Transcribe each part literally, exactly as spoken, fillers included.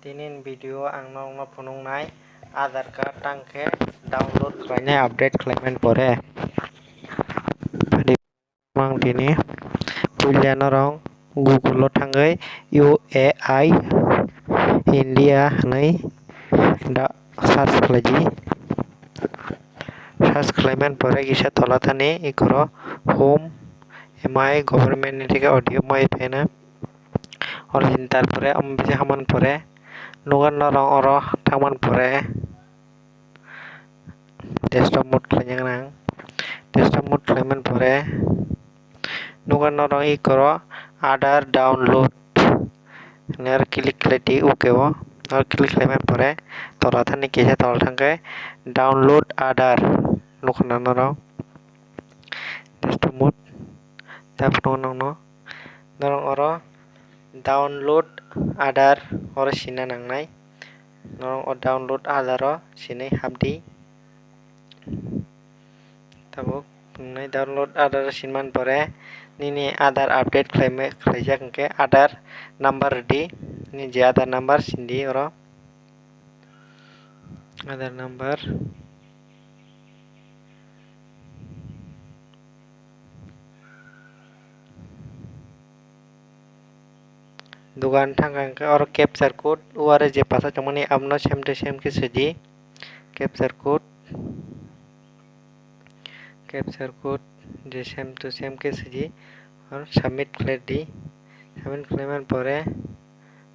Tini ni video ang nokno phunuknai Aadhaar card tang khe download khlainai update khlaimani pore. Mang tini puila norok Google o thangwi U A I India hwnwi da search khlaidi. Search khlaimani pore kisa tola thani ikoro home, M I, government ni theke audio mai phaina. Oro hini tar pore omo bisi hamani pore nukha norok oro thangmani pore desktop mode khlaina gwnang. Desktop mode khlaimani pore nukha norok ikoro Aadhaar download hwnwi oro click khlai di, OK o. Oro click khlaimani pore tola thani kisa tola thangkhe download Aadhaar nukha na norok desktop mode. Tabuk nukha nokno norok oro download Aadhaar oro sina nangnai. Norok o download Aadhaar o sinwi hapdi. Tabuk nai download Aadhaar sinmani pore nini Aadhaar update khlaima-, khlaijak hwnkhe Aadhaar number rwdi, nini je Aadhaar number sindi oro Aadhaar number. Dugan thangkha hwnkhe oro capture code, uare je pasa tongmani abono same to same khe sidi. Capture code, capture code je same to same khe sidi. Oro submit khlai di. Submit khlaimani pore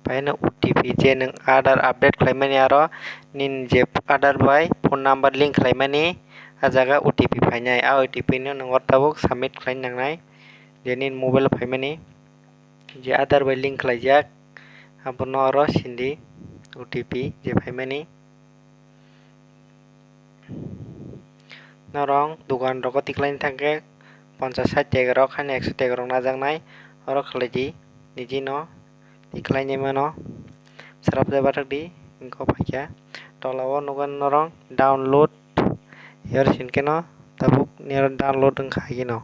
phaino O T P je nwng Aadhaar update khlaimani aro nini je Aadhaar bai phone number link khlaimani ah jaga O T P phainai. Ah O T P no nwng oro tabuk submit khlai nangnai je nini mobile o phaimani. Je Aadhaar bai link khlaijak, abono oro sindi O T P je phaimani. Norok dugan rogo tikhlaini thangkhe ponchas sait taka rok haino ekso taka rok najaknai, oro khlaidi nijino tikhlaini mano. Srapjak bathakdi, hwnkhe phaikha tolao nukha norok download. Yor sinkhe no tabuk niro download wngkha hino.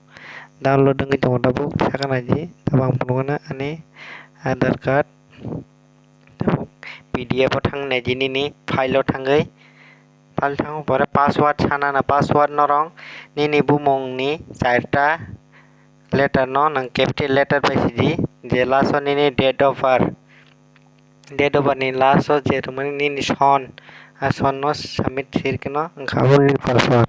Download wngwi tongo tabuk, sakha naidi tabuk ang phunukgwino ani Aadhaar card. Tabuk P D F o thang naidi nini file o thangwi. File thangwi pore password sana na, password norok nini bumungni charta letter no nwng capital letter bai sidi, je last o nini date of birth. Date of birth ni last o je rwmani nini son, a son no submit sirkhe no wngkha abo nini password.